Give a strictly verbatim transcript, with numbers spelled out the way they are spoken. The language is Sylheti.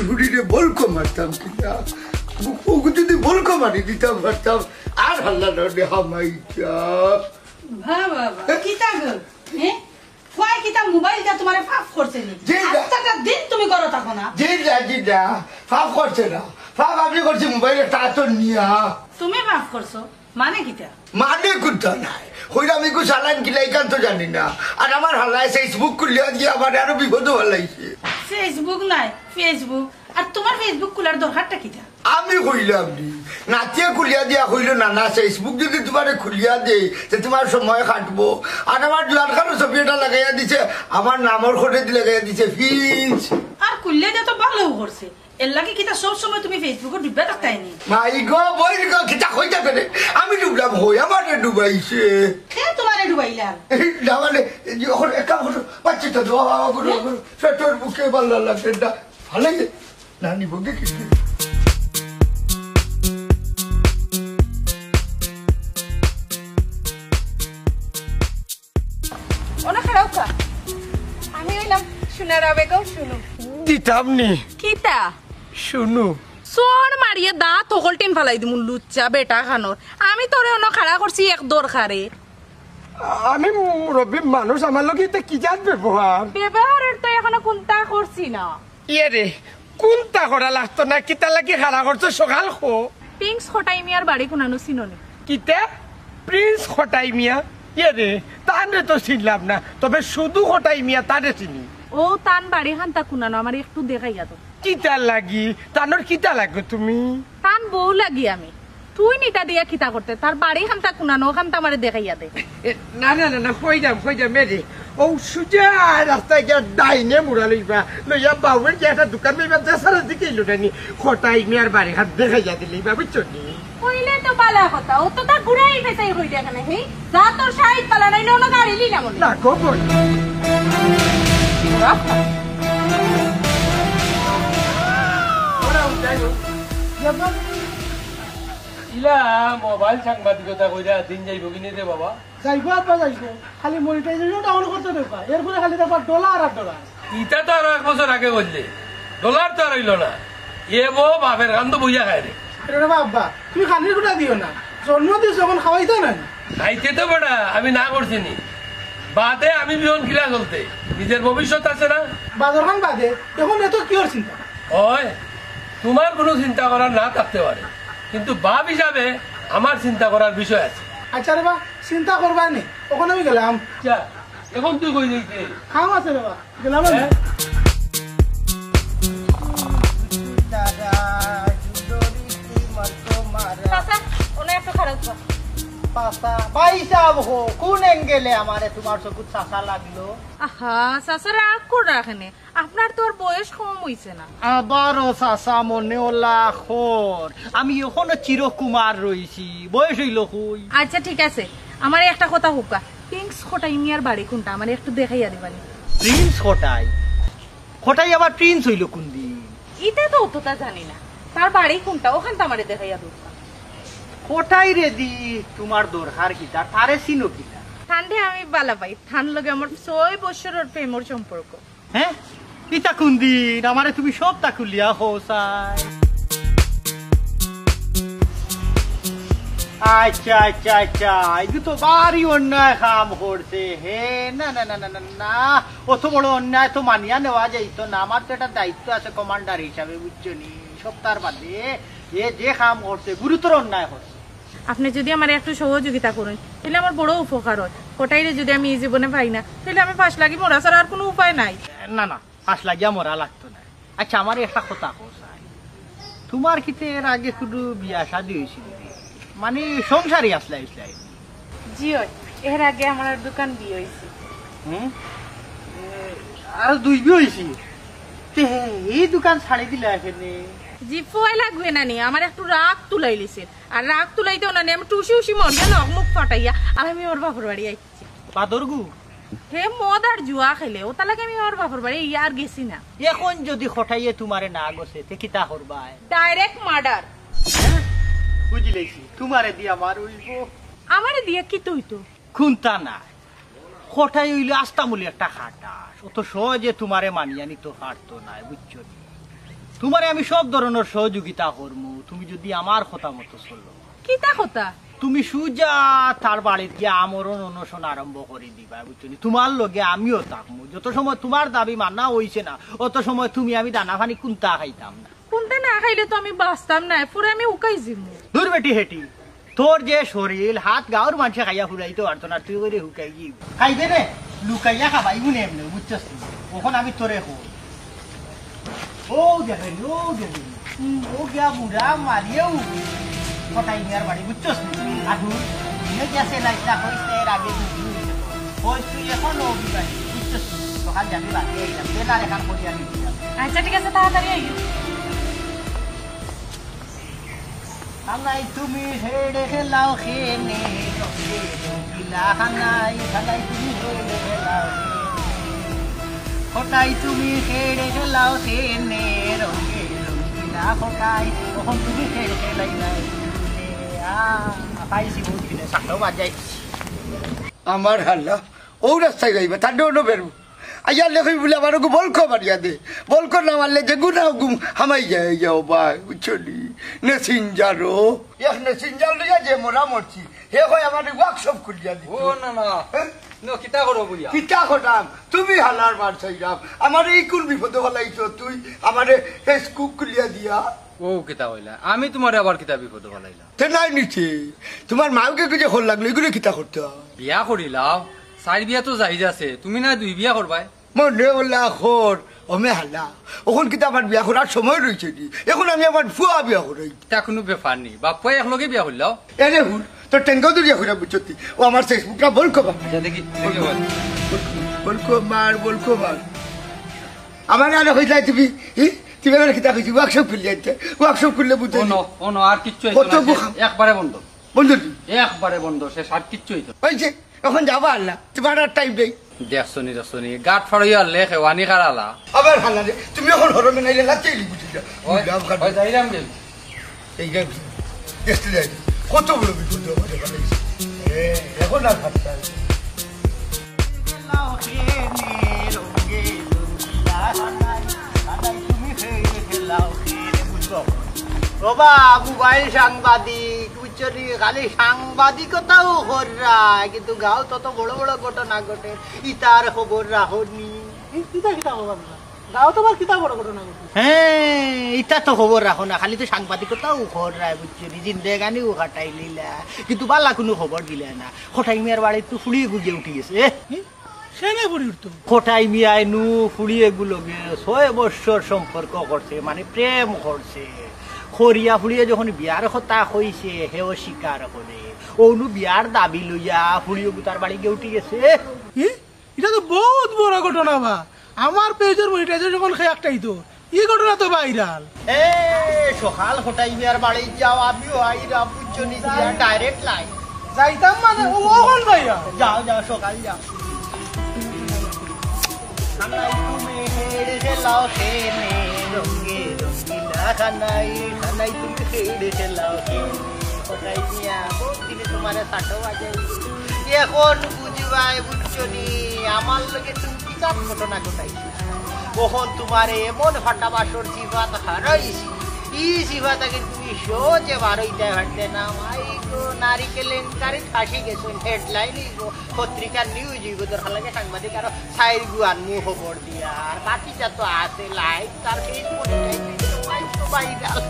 ফুড়িরে বলকো মারতাম কিনা? ও যদি বলকো মারি দিতাম পারতাম, আর হাল্লা নড়ে হামাইতা। বাহ, বাহ, বাহ, কিতা গো? হ্যাঁ? ফুয়ায় কিতা মোবাইলটা তুমারে ফাফ করছে নি? জি না। আস্তাটা দিন তুমি ঘরো থাকো না। জি না, জি না, ফাফ করছে না। ফাফ আমি করছি মোবাইলটা তো নিয়া। তুমি ফাফ করছো? মানে কিতা? মানে কুন্তা নাই। কইলাম ইগু চালান কিলা ইখান তো জানি না। আর আমার হালায় Facebook খুলিয়া দিয়া আমারে আরো বিপদো ফালাইছে। Facebook নাই, Facebook। আর তুমার Facebook খুলার দরকারটা কিতা? আমি কইলাম নি, নাতিয়ে খুলিয়া দিয়া কইলো, "না, না, Facebook যদি তুমারে খুলিয়া দেই, তে তুমার সময় কাটবো।" আর আমার জুয়ান খানর ছবি এটা লাগাইয়া দিছে, আমার নামর খোঁজে দি লাগাইয়া দিছে, ফিজ। আর খুলিয়া দিয়া তো ভালোও করছে। এর লাগি কিতা সব সময় তুমি Facebook-ও ডুববা থাকতায় নি? মাই গো, বই গো, কিতা কইতা পারে? আমি ডুবলাম কই, আমারে ডুবাইছে। কে তুমারে ডুবাইলা? এই না মানে, এই যে ওখানে এক কাম করো, বাচ্চাটা তো, বাবা, করো, করো, পেটর বুকে ভালা লাগে না। ভালো লাগে। নানি বগে কিছু। ওনা খারাপ কা? আমি অইলাম সোনার আবেগও শুনু। দিতাম নি। কিতা? শুনু। চড় মারিয়া দাঁত হকলটিন ফালাই দিমু, লুচ্চা বেটা খানোর। আমি তোরে অনো খাড়া করছি এক দরকারে। আমি মুরব্বী মানুষ, আমার লগে ইতা কি জাত ব্যবহার? ব্যবহারের তো এখনো কুন্তা করছি না। ইয়ে রে, কুন্তা করা লাগতো না, কিতা লাগি খাড়া করছো সকাল খো? প্রিন্স খটাই মিয়ার বাড়ি কুনানো চিনো নি? কিতা? প্রিন্স খটাই মিয়া? ইয়ে রে, তানরে তো চিনলাম না, তবে শুধু খটাই মিয়া তারে চিনি। ও তান বাড়ি খান্তা কুনানো, আমারে একটু দেখাইয়া দেও। কিতা লাগি? তানর কিতা লাগো তুমি? তান বউ লাগি আমি। তুই নিতা দিয়া কিতা করতে? তার বাড়ি খান্তা কুনানো, খান্তা আমারে দেখাইয়া দে। এ, না, না, না, না, কইরাম, কইরাম, এ রে। ও সুজা রাস্তায় গিয়া ডাইনে মুড়া লইবা, লইয়া বাউয়ের গিয়া একটা দোকান লইবা, যে সারা দিকে ইলো ডাইনি, খটাই মিয়ার বাড়ি খান দেখাইয়া দিলে ইবা, বুঝছো নি? কইলে তো বালা কথা, ও তো তা ঘুরাই ফেসাই কই দেখে না, হেই? যা তোর সাইড বালা নাইলে অন্য গাড়ি লিলাম অনে। না, খবর। রাখ না। ওরা উঠাই হোক। ইলা মোবাইল সাংবাদিকতা কইরা দিন যাইবো কিনে রে বাবা? যাইবো আব্বা, যাইবো। খালি মনিটাইজেশন ডাউন করতে দেবা, এরপরে খালি দেখবা ডলার আর ডলার। ইটা তো আরো এক বছর আগে করলে, ডলার তো আর অইলো না। এ বউ বাপের কান্দো বইয়া খায় রে। আরে বাবা, আব্বা, তুমি খানির গুটা দিও না, জন্ম দিছো যখন খাওয়াইতে না। খাইতে তো বেটা আমি না করছি নি, বাদে আমি বিয়ন কিলা চলতে, নিজের ভবিষ্যৎ আছে না? বাজার খান বাদে, এখন এত কিওর চিন্তা? ওই, তোমার কোনো চিন্তা করার না থাকতে পারে, কিন্তু বাপ হিসাবে আমার চিন্তা করার বিষয় আছে। আচ্ছা রে বা, চিন্তা করবা নি, ওখানে আমি গেলাম। যা, এখন তুই কই যাইতে? কাম আছে রে বা, গেলাম আমি। হ্যাঁ? চাচা, ওনে একটু খারাপ। চাচা, ভাই সাহেব হো, কোন অ্যাঙ্গেলে আমারে তোমার চকুত চাচা লাগলো? আহা, চাচা রাগ কর রাখেনে। আপনার তো আর বয়স কম হইছে না। আবারও চাচা মনে ওলা খর। আমি এখনো চিরকুমার রইছি। বয়স হইল কই? আচ্ছা, ঠিক আছে। আমারে একটা কথা কউক্কা। প্রিন্স খটাই মিয়ার বাড়ি কোনটা? আমারে একটু দেখাইয়া দিবানি। প্রিন্স খটাই? খটাই আবার প্রিন্স হইল কোন দিন? ইটা তো অতটা জানি না। তার বাড়ি কোনটা? ওখান তো আমারে দেখাইয়া দেউক্কা। খটাই রে দি, তোমার দরকার কিতা? তারে চিনো কিতা? তানরে আমি বালা পাই। তান লগে আমার ছয় বছরর প্রেমর সম্পর্ক। হ্যাঁ? ইতা কোন দিন? আমারে তুমি সবতা খুলিয়া কও চাই। আচ্ছা, আচ্ছা, আচ্ছা। ইগু তো ভারি অন্যায় কাম করছে। হে, না, না, না। অত বড় অন্যায় তো মানিয়া নেওয়া যাইতো না। আমার তো একটা দায়িত্ব আছে কমান্ডার হিসাবে, বুঝছো নি? সবতার বাদে এ যে কাম করছে, গুরুতর অন্যায় করছে। আপনে যুদি আমারে একটু সহযোগিতা করইন, তাইলে আমার বড় উপকার অয়। খটাইরে যুদি আমি ই জীবনে পাই না, তাইলে আমি ফাঁস লাগি মরা ছাড়া আর কুনু উপায় নাই। না, না, ফাঁস লাগিয়া মরা লাগতো না। আচ্ছা, আমারে একটা কথা কও চাই, তোমার কিতা এর আগে কুনু বিয়া শাদী অইছিল নি? মানে সংসারী আছলায়, আছলায়? জি অয়, এর আগে আমার দুইখান বিয়া অইছে। হুম? এ, আরো দুই বিয়া অইছে? তে হে, ই দুইখান ছাড়ি দিলা কেনে? জি, পয়লা গুয়ে নানি, আমার একটু রাগ তুলাইলিছে। আর রাগ তুলাইতে না নি, আমি টুসি উসি মরিয়া নখ মুখ ফাটাইয়া, আর আমি ওর বাপর বাড়ি আইছি। বাদরগু? হে মদ আর জুয়া খেলে, অতার লাগি আমি ওর বাপর বাড়ি ইয়া আর গেছি না। এখন যুদি খটাইয়ে তোমারে না গছে, তে কিতা করবায়? Direct murder। হ্যাঁ? বুঝিলাইছি, তোমারে দিয়া আমার অইবো। আমারে দিয়া কিতা অইতো? কুন্তা নাই। খটাই অইলো আস্তামুলি একটা খাটাস। অত সহজে তোমারে মানিয়া নিতো পারতো নায়, বুঝছো নি? তুমারে আমি সব ধরনর সহযোগিতা করমু, তুমি যুদি আমার কথা মতো চলো। কিতা কথা? তুমি সুজা তার বাড়িত গিয়া আমরণ অনশন আরম্ভ করি দিবায়, বুঝছো নি? তুমার লগে আমিও থাকমু। যত সময় তুমার দাবি মানা অইছে না, অত সময় তুমি আমি দানা পানি কুন্তা খাইতাম না। কুন্তা না খাইলে তো আমি বাঁচতাম নায়, পুরা আমি হুকাই যিমু। দূর বেটি হেটি, তোর যে শরীল, হাত গাউর মানষে খাইয়া ফুরাইতো পারতো না, তুই করি হুকাই গি। খাইবে রে, লুকাইয়া খাবাই গুনে এমনে, বুঝছস নি? অখন আমি তোরে কই। ও দেখেন, ও দেখেন। ও গিয়া বুড়া মারিয়েও কটাই মিয়ার বাড়ি, বুঝছস নি? আদুর, নিয়ে গেছে লাইটলা কইস না, এর আগে বুঝলি হইছে তো। কইস তুই এখন ও বিবাহি, বুঝছস নি? সকাল যাবি বাকি আইলাম, বেলার এখান করিয়া নিবি। আচ্ছা, ঠিক আছে, তাড়াতাড়ি আইও। খানাই তুমি হেড়ে খেলাও খেনে, রঙে রঙিলা। খানাই, খানাই তুমি হেড়ে খেলাও খেনে। খোটাই তুমি হেড়ে খেলাও খেনে, রঙে রঙিলা। খোটাই, অখন তুমি হেড়ে খেলাই নাই। আ, পাইছি বহুত দিনে, সাতটাও বাজাই। আমার হাল্লা, ও রাস্তায় যাইবা, তার ডোনো বেরু। আইয়া লেখই বলে আমার ওগু বলকো মারিয়া দে। বলকো না মারলে যে গুনা গুম হামাই যায়, যাও ভাই, বুঝছো নি? মেসেঞ্জারও। এক মেসেঞ্জার লইয়া যে মরা মরছি, হে কয় আমার ওয়ার্কশপ খুলিয়া দিত। ও না না। হ্যাঁ? নো, কিতা করো বুঝিয়া? কিতা করতাম? তুমি হালার মার চাইরাম। আমার এই কোন বিপদে ফেলাইছো তুই? আমারে ফেসবুক খুলিয়া দিয়া। ও কিতা কইলা? আমি তুমারে আবার কিতা বিপদে ফেলাইলাম? তে নাই নিচে। তুমার মাউকে কিছু খোল লাগলো, এগুলো কিতা করতে হয়? বিয়া করিলাও, চাইর বিয়া তো জাহিজ আছে, তুমি না দুই বিয়া করবায়? মনে ওলা খর, অমে হালা। অখন কিতা আমার বিয়া করার সময় রইছে নি? অখন আমি আমার ফুয়া বিয়া করাই। তা কুনু ব্যাপার নি, বাপ ফুয়া একলগে বিয়া করিলাও। এরে হুন, তোর টেঙ্গাও দূরিয়া কইরা বুঝছতি। ও আমার ফেসবুকটা বলকো বা। আচ্ছা, দেখি, দেখি বল। বলকো মার, বলকো মার। আমার আরে কইলাই তুমি, হি? তুমি আমার কিতা কইছি? ওয়ার্কশপ খুললে আনতে। ওয়ার্কশপ খুললে বুঝতে অনো, অনো, আর কিচ্ছু হইতো কত না, বোকা। শেষ, একবারে বন্ধ। বন্ধ নি? একবারে বন্ধ, শেষ, আর কিচ্ছু হইতো না। ওই যে, এখন যাবা আল্লাহ, তোমার আর টাইম নেই। দেখছো নি, দেখছো নি, গাট ফাড়াইয়া আল্লে খেওয়ানি কারালা। আবার হালা রে, তুমি এখন হরমে নাইলে লাতে এলি বুঝি যা। ওই, বুঝলাম, খাবে। ওই যাইলাম রে। এই গান দেখতে যাই। কত বড় বিপদ আমার এখানে। এ, এখন আর ভাবতে হবে। ও বা, মোবাইল সাংবাদিক, বুঝছো নি? খালি সাংবাদিকতাও কররা, কিন্তু গাঁও তত বড় বড় ঘটনা ঘটে, ইতার খবর রাখো নি। ই-, ইতা কিতা খবর না? গাঁও তো আবার কিতা বড় ঘটনা ঘটে? হ্যাঁ, ইতা তো খবর রাখো না, খালি তো সাংবাদিকতাও কররা, বুঝছো নি? জিন্দেগানিও কাটাই লিলা, কিন্তু বালা কুনু খবর দিলা না। খটাই মিয়ার বাড়িত তো ফুড়ি গুজে উঠি গেছে, এ? হুম? সেনে ফুড়ি উঠতো? খটাই মিয়ায় নু ফুড়ি এগু লগে ছয় বৎসর সম্পর্ক করছে, মানে প্রেম করছে। করিয়া ফুড়িয়ে যখন বিয়ার কথা কইছে, হেও স্বীকার করে। অউ নু বিয়ার দাবি লইয়া ফুড়ি এগু তার বাড়ি গিয়া উঠি গেছে। হুম? ইটা তো বউত বড় ঘটনা বা। আমার পেজর মনিটাইজেশন অখন খেয়ে একটাই তো। ই ঘটনা তো ভাইরাল। এ, সকাল খটাই মিয়ার বাড়ি যাও, আমিও আইরা, বুঝছো নি, দিয়া ডাইরেক্ট লাইন। যাইতাম মানে, ও, ও কোন ভাইয়া? যাও, যাও, সকাল যাও। খানাই তুমি হেড়ে খেলাও খেনে, রঙে রঙিলা খানাই, খানাই তুমি হেড়ে খেলাও খেনে। খটাই মিয়া, বউত দিনে তুমারে সাটো বাজাই। এখন বুঝিবায়, বুঝছো নি, আমার লগে তুমি কিতা ঘটনা ঘটাইছো। অখন তুমারে এমন ফাটা বাসর জিবাত হারাইছি, ই জিবাত আগে তুমি সহজে বারইতায় পারতে না। মাই গো, নারি কেলেঙ্কারিত ফাঁসি গেছইন, হেডলাইন অইবো, পত্রিকার নিউজ অইবো, দরকার লাগে সাংবাদিক আরো চাইর গুয়ান মু খবর দিয়া। আর বাকিটা তো আছে, লাইক, তার Facebook, লাইক তো ভাইরাল।